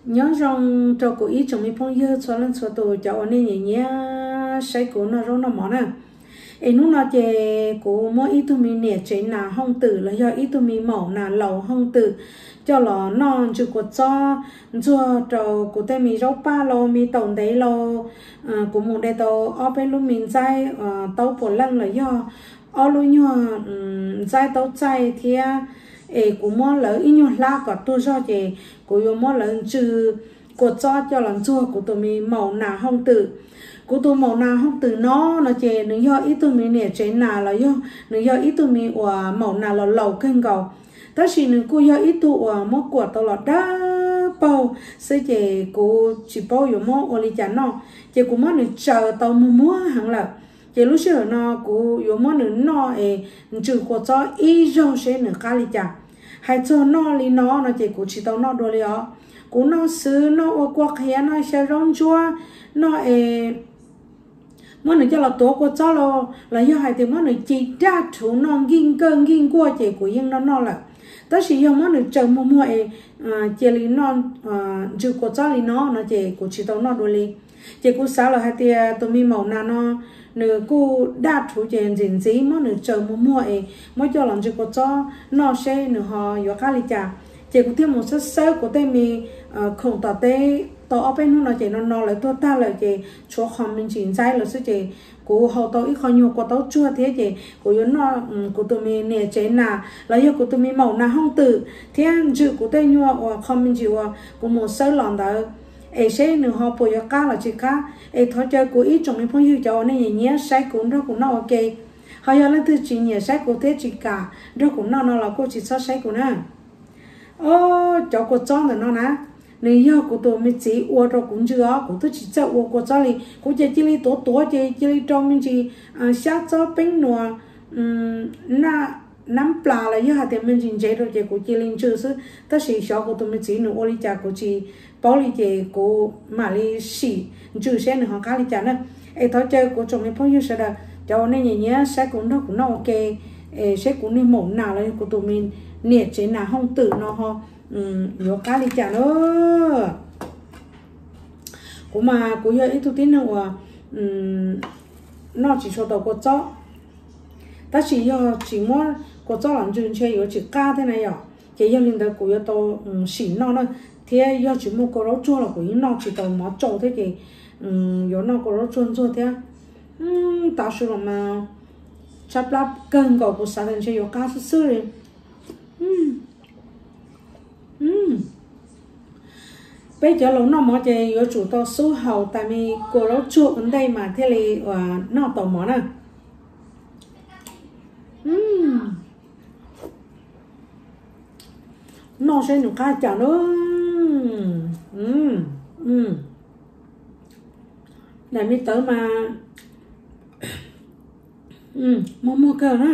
Nyob zoo rau kuv ib tsoom me phooj ywg txhua leej txhua tus cov uas nej nyiam nyiam saib kuv noj zaub noj mov na. Es hnub no ces kuv muab ib tug me niam tsev nas hooj twm los yog ib tug me maum nas laus hooj twm coj los noj ntsw kua txob ntxuag rau kuv tej me zaub paj los me taum ntev los. Kuv mus de tau ob peb lub me ntxaib taub puas leej los yog ob lub nyuag ntxaib taub txaij thiab, es kuv muab lawv ib nyuag hlab kom tuag zog ces kuv yuav muab lawv ntsw kua txob coj los ntxuag kuv tus me maum nas hooj twm. Kuv tus maum nas hooj twm no no ces nws yog ib tug me niam tsev nas los yog nws yog ib tug me uas maum nas los laus kawg nkaus, tab sis nws kuj yog ib tug uas muab kuam tau los dawb paug xwb ces kuv tsis paub yuav muab ua li cas noj, ces kuv muab nws tsaws tau muag muag heev lawm. Ces lub sij hawm no kuv yuav muab nws noj es ntsw kua txob ib zaug seb nws qab li cas. Hais txog noj li no no ces kuv tsis tau noj dua li os. Kuv noj xwb, noj ua kua qhiav, noj xyaw zaub ntsuab, noj es muab nws coj los tuav kua txob los los yog hais tias muab nws ci daj rhuv noj nkij nkawj nkij nkuaj ces kuv yeej noj noj lawm. Tab sis yog muab nws tsaws muag muag es cia li noj ntsw kua txob li no no ces kuv tsis tau noj dua li. Ces kuv xav lawm hais tias tus me maum nas no nws kuj daj rhuv ces ntxim ntxiv muab nws tsaws muag muag es muab coj los ntsw kua txob noj seb nws ho yuav qab li cas. Ces kuv thiaj mus xawb xawb kuv tej me khoom tom teb tau ob peb hnub no ces no no lawv tuag tag lawm ces tshuav qho me ntsis ntxaib lawm xwb ces kuv haus tau ib qho nyuag kua taub tsuag thiab ces kuv yuav noj kuv tus me niam tsev nas los yog kuv tus me maum nas hooj twm thiab ntsw kuv tej nyuag uas qho me ntsis uas kuv mus xawb los ntawd, es seb nws ho puas yuav qab los tsis qab. Es thov caw kuv ib tsoom me phooj ywg cov uas nej nyiam nyiam saib kuv nrog kuv noj ua ke, ho yog leej twg tsis nyiam saib kuv thiab tsis kam nrog kuv noj no los kuj tsis txhob saib kuv na. Os, cov kua txob ntawm no na, nws yog kuv tus me txiv ua rau kuv ntsw os, kuv twb tsis txawj ua kua txob li, kuv ces cia li tuav tuav ces cia li rau me ntsis xyab txob peeb nuas, nab plas los yog hais tias me ntsis ntsev rau ces kuv cia li ntsw xwb, tab sis xyov kuv tus me txiv nws ua li cas kuv tsis paub li ces kuv mam li sim ntsw seb nws ho qab li cas na. Es thov caw kuv tsoom me phooj ywg sawv daws cov uas nej nyiam nyiam saib kuv nrog kuv noj ua ke, es seb kuv niag maum nas los yog kuv tus me niam tsev nas hooj twm no ho yuav qab li cas na. Kuv mas kuv yog ib tug tib neeg uas noj tsis tshua tau kua txob, tab sis yog tsis muab kua txob los ntsw ntshe yuav tsis qab thiab na yom. Ces yog li ntawd kuv yuav tau sim noj na, thiab yog tsis muaj kua zaub tsuag los kuv yeej noj tsis tau mov tsau thiab ces yuav noj kua zaub tsuag ntxuag thiab. Tav su los mas tshaib plab kawg nkaus, kuv xav tias ntshe yuav qab xwb xwb li. Peb cov laus noj mov ces yuav tsum tau xub haus tas me kua zaub tsuag ua ntej mas thiaj li noj tau mov na. Noj seb nws qab cas na. Daim me tawv mas muag muag kawg na.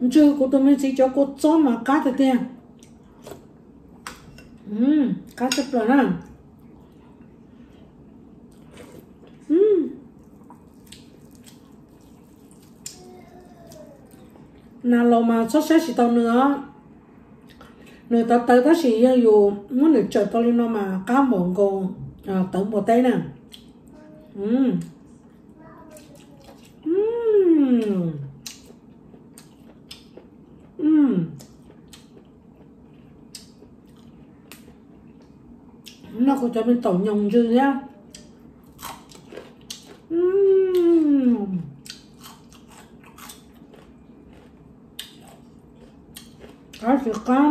Ntsw kuv tus me txiv cov kua txob mas qab tiag tiag. Qab tshaj plaws na. Nas laus mas txhob saib tsis tau nws os. Nws tawv tawv tab sis yog yus muab nws tsaws tau li no mas qab npaum nkaus tawv npua teb na. Noj kuv cov me taum nyoos ntsw thiab. Qab tsis qab.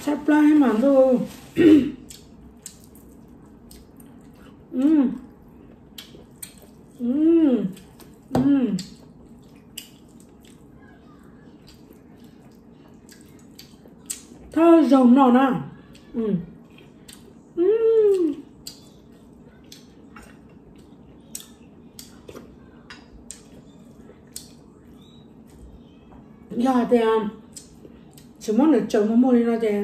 Tshaib plab mas ntuj. Thawj zaug noj na. Yog hais tias tsis muab nws tsaws muag muag li no ces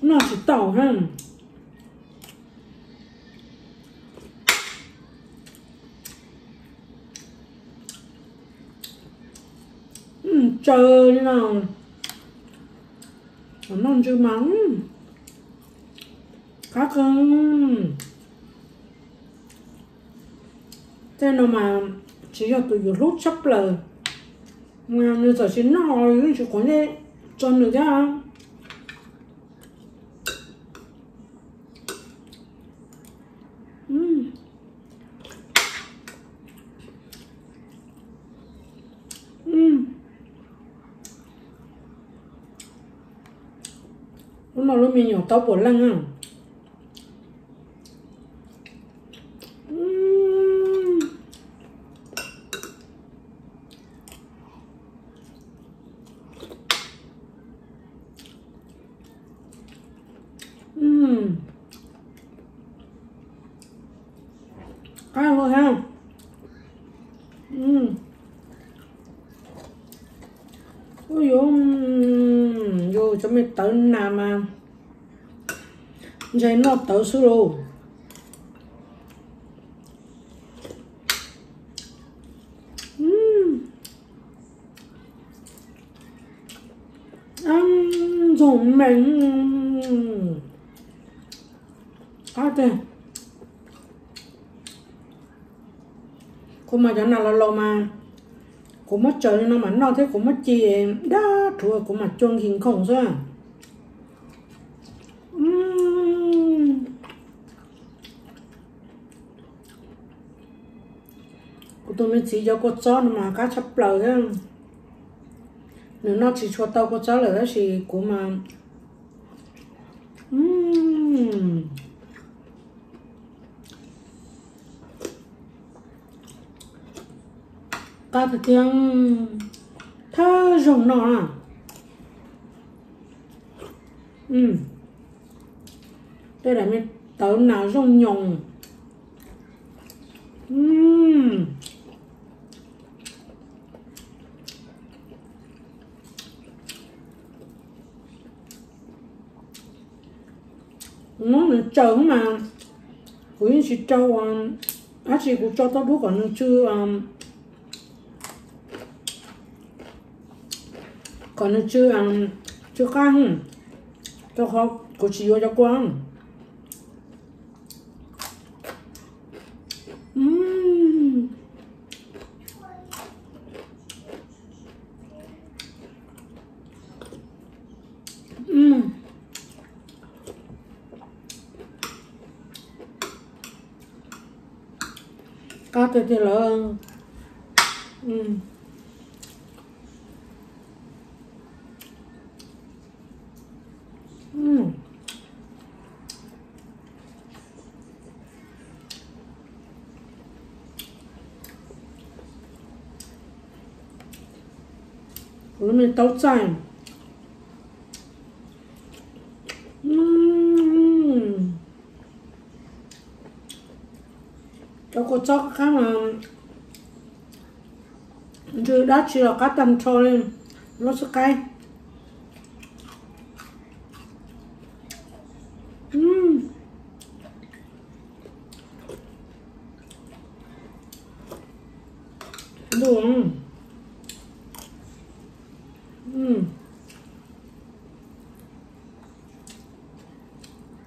noj tsis tau na. Tsaws li no, noj ntsw mas qab kawg. Tej no mas tsis yog tus yus hlub tshaj plaws, nws txawm tsis noj los yeej tsis quav ntsej tso nws thiab. Lub no lub me nyuam taub puav leej na. Qab lug thiab. Ub, yus cov me tawv nas mas ntshe noj tawv xwb lauj. Ntxoog me. Qab tiag. Kuv mas cov nas los laus mas kuv muab tsaws li no mam noj thiab kuv muab ci dab rhuav kuv mam cua nkig nkhoos xwb. Kuv tus me txiv cov kua txob no mas qab tshaj plaws thiab. Nws noj tsis tshua tau kua txob lawm tab sis kuv mas qab tiag tiag, thawj zaug noj na. Tej daim me tawv nas zooj nyoos. Muab nws tsaws mas kuv yeej tsis rau ua dab tsi, kuv tso tau dub kom nws tsw, kom nws tsw, tsw qab, rau qhov kuv tsis yuav cov kua. Qab tiag tiag lawm. Kuv lub me taub txaij. Cov kua txob qab mas ntsw dab tsi los qab tag nrho li, lub xwb qaib. Ntuj,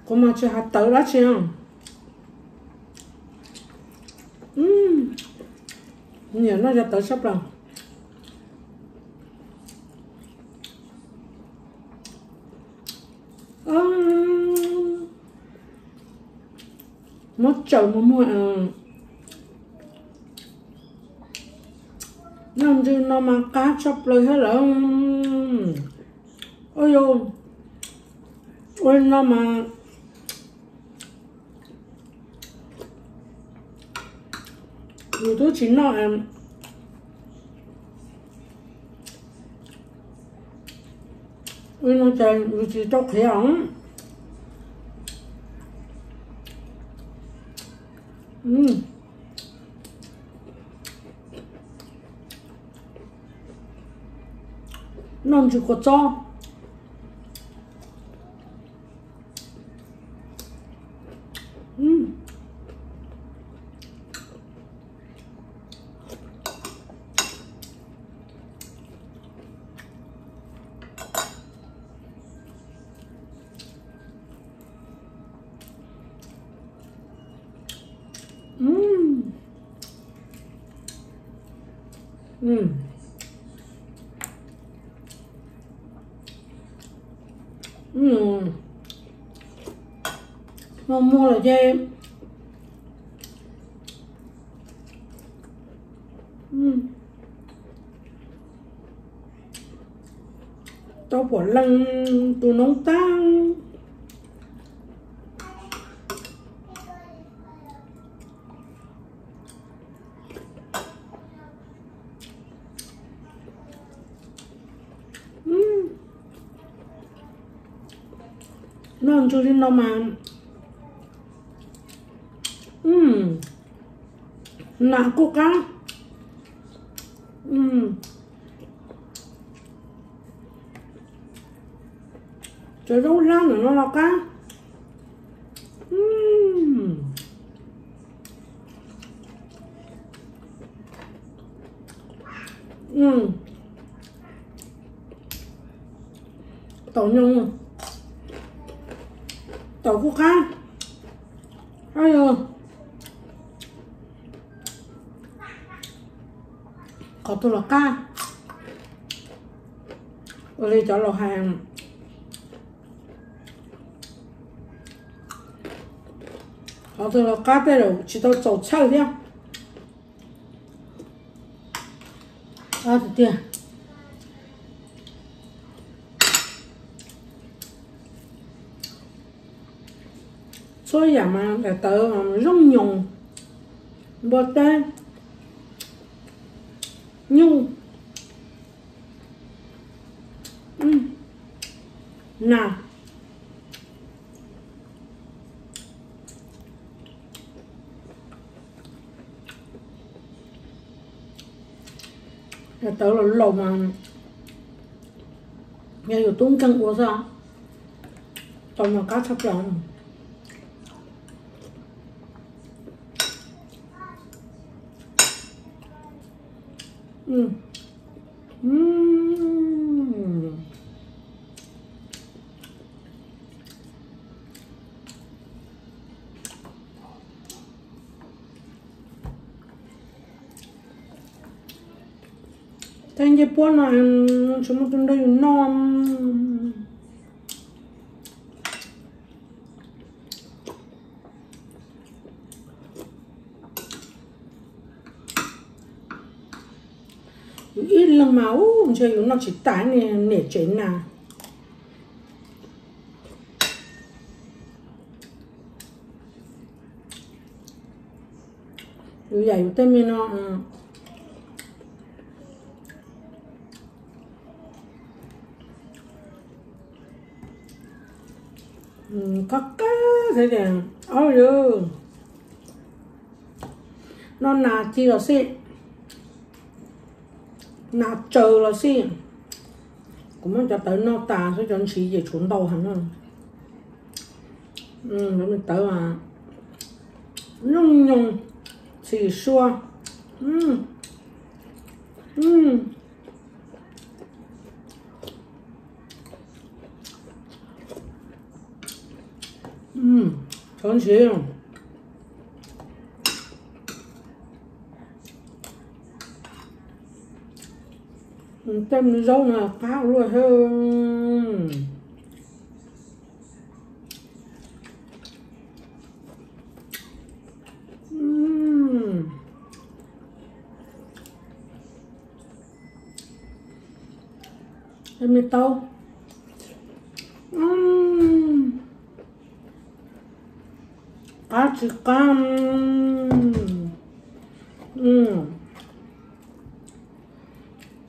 kuv mas tsis hais tawv dab tsi. Nyiam noj cov tawv tshaj plaws. Muab tsaws mus muag. Noj ntsw no mas qab tshaj plaws thiab lawm. Ua, ua li no mas yus twb tsis noj, Ib no ces yus tsis tau qhiav os. Noj ntsws kua txob. Muag muag lawm ces tau puav leej tus noob tag. Noj ntsws li no mas nas kuj qab. Cov zaub hlab ntawm no los qab. Taum nyoos, taum kuj qab. Qhov twg los qab. Ua li cov laus hais, qhov twg los qab tej zaum tsis tau txaus txhawj thiab. Tiag, txhua yam mas daim tawv zoo nyoos, npua teb, nyuj, nas. Daim tawv laus laus mas yog yus tub nkeeg ua xwb, tau mas qab tshaj plaws. Tej ncej puab no tsis muaj tus nrog yus noj. Yus ib leeg mas ub ntshe yus noj tsis tas ne, niam tsev nas. Yus yam yus tej me no, qab qab thiab tias, au yawg, noj nas ci los xij, nas tsaws los xij. Kuv muab cov tawv noj tas xwb, cov ntshiv ces tshuav ntau heev na. Cov me tawv mas nyoos nyoos, txhim sua. Cov ntshiv tej zaub no qab ua luaj thiab. Me taub, qab tsis qab.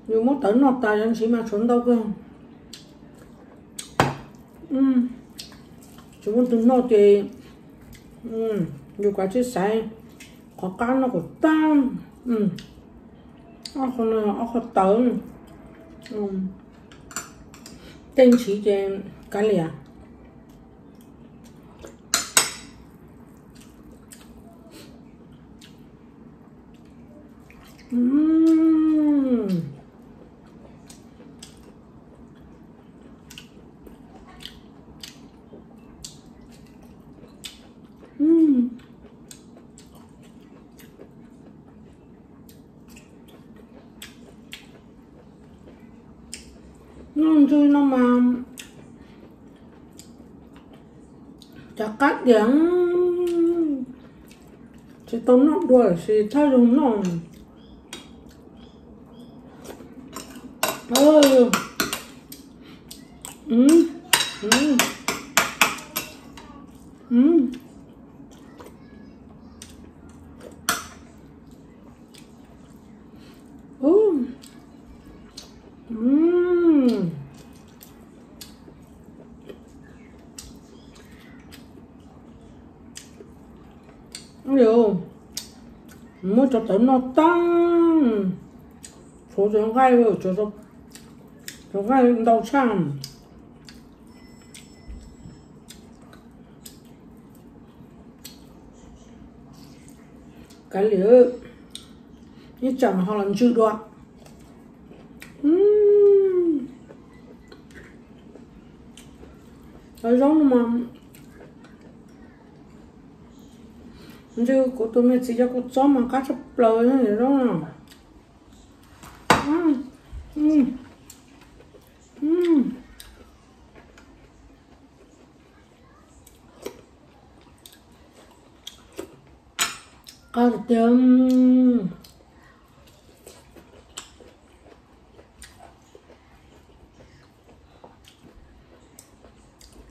Yus muab tawv noj tas, cov ntshiv mas tshuav ntau kawg. Tsis muaj tus noj ces yus kav tsij xaiv qhov qab noj kom tag. Ob qho no ob qho tawv, tej ntshiv ces kav liam. Noj ntsw no mas cov qab tias tsis tau noj dua lawm sis thawj zaug noj. Muab cov tawv noj tag, tshuav cov nqaij, cov nqaij ntau tshaj. Kav liam, ib tsam ho los ntsw dua. Cov zaub no mas ntsw kuv tus me txiv cov kua txob mas qab tshaj plaws zaub no. Qab tiag tiag.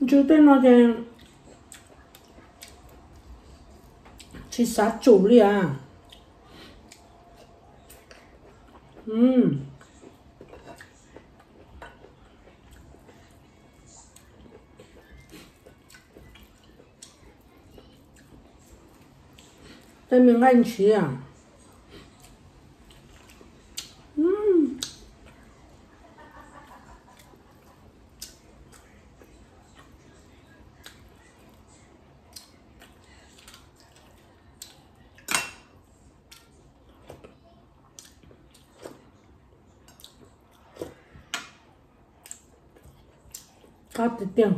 Ntsw tej no ces tsis xav tsum li as. Tej me nqaij ntshiv. Qab tiag tiag.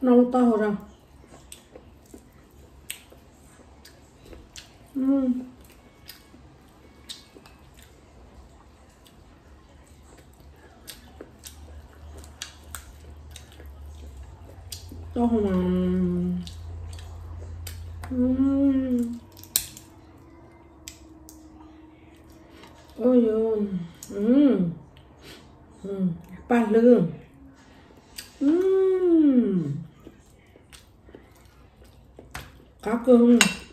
Noj lub taub hau rau. Taub hau mas, ua yus paj hlwb. Qab kawg.